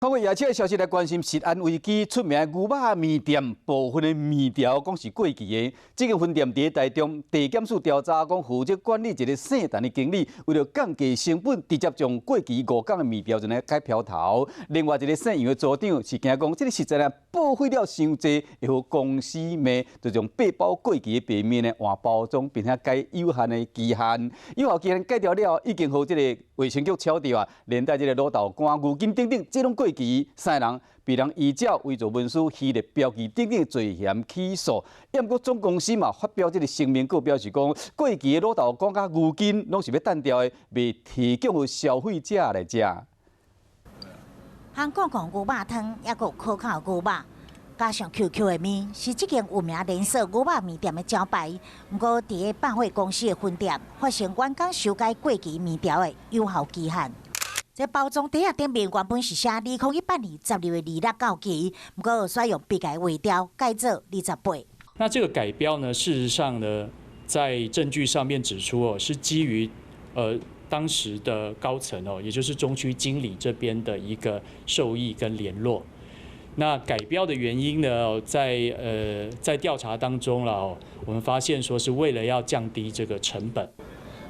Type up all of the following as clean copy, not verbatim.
透過夜市的消息來關心食安危機，出名牛肉麵店部分的麵條講是過期的。這間分店佇台中地檢署調查講，負責管理一个姓陳的經理，為著降低成本，直接將過期5工的麵條就來改標頭。另外一个姓楊的組長是驚講，這个實在啊報廢了傷濟，會予公司罵，就將八包過期的白麵呢換包裝，並且改有限的期限。有效期限改掉了，已經予這个衛生局抄著啊，連帶這个滷豆乾、牛筋等等，這攏過期，三个人被人依照偽造文書、虛列標記等等罪嫌起訴。毋過總公司嘛發表這个聲明，閣表示講過期的滷豆乾佮牛筋攏是欲擲掉的，袂提供予消費者來食。香港講牛肉湯，抑閣有可口牛肉，加上 QQ 的麵，是這間有名連鎖牛肉麵店的招牌。毋過，佇咧百貨公司的分店發現員工修改過期麵條的有效期限。這包裝袋仔頂面原本是寫2018年12月26到期，毋過煞用筆共劃掉，改做28。那這個改標呢？事實上呢，在證據上面指出哦，是基於當時的高層哦，也就是中區經理這邊的一個授意跟聯絡。那改標的原因呢，在調查當中了哦，我們發現說是為了要降低這個成本。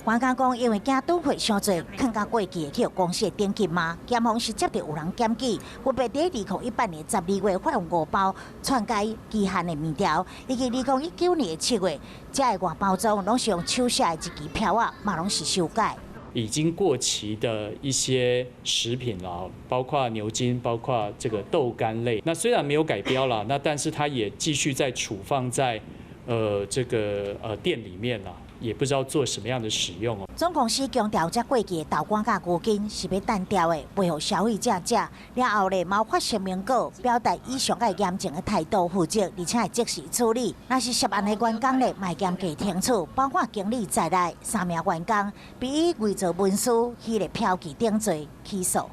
員工講，因為驚囤貨傷濟，囥甲過期的去予公司的頂級罵，檢方是接著有人檢舉，分別佇2018年12月發現五包篡改期限的麵條，以及2019年7月，這个外包裝攏是用手寫的日期標仔，嘛攏是修改。已經過期的一些食品啦，包括牛筋，包括這個豆乾類。那雖然沒有改標啦，那但是它也繼續在儲放在這個店裡面啦。也不知道做什麼樣的使用哦。總公司強調，這過期的豆乾佮牛筋是欲擲掉的，袂予消費者食。了後咧，嘛發聲明稿表達以上較嚴正的態度負責，而且會即時處理。若是涉案的員工咧，嘛會嚴格懲處，包括經理在內三名員工，被以偽造文書、虛列票據等罪起訴。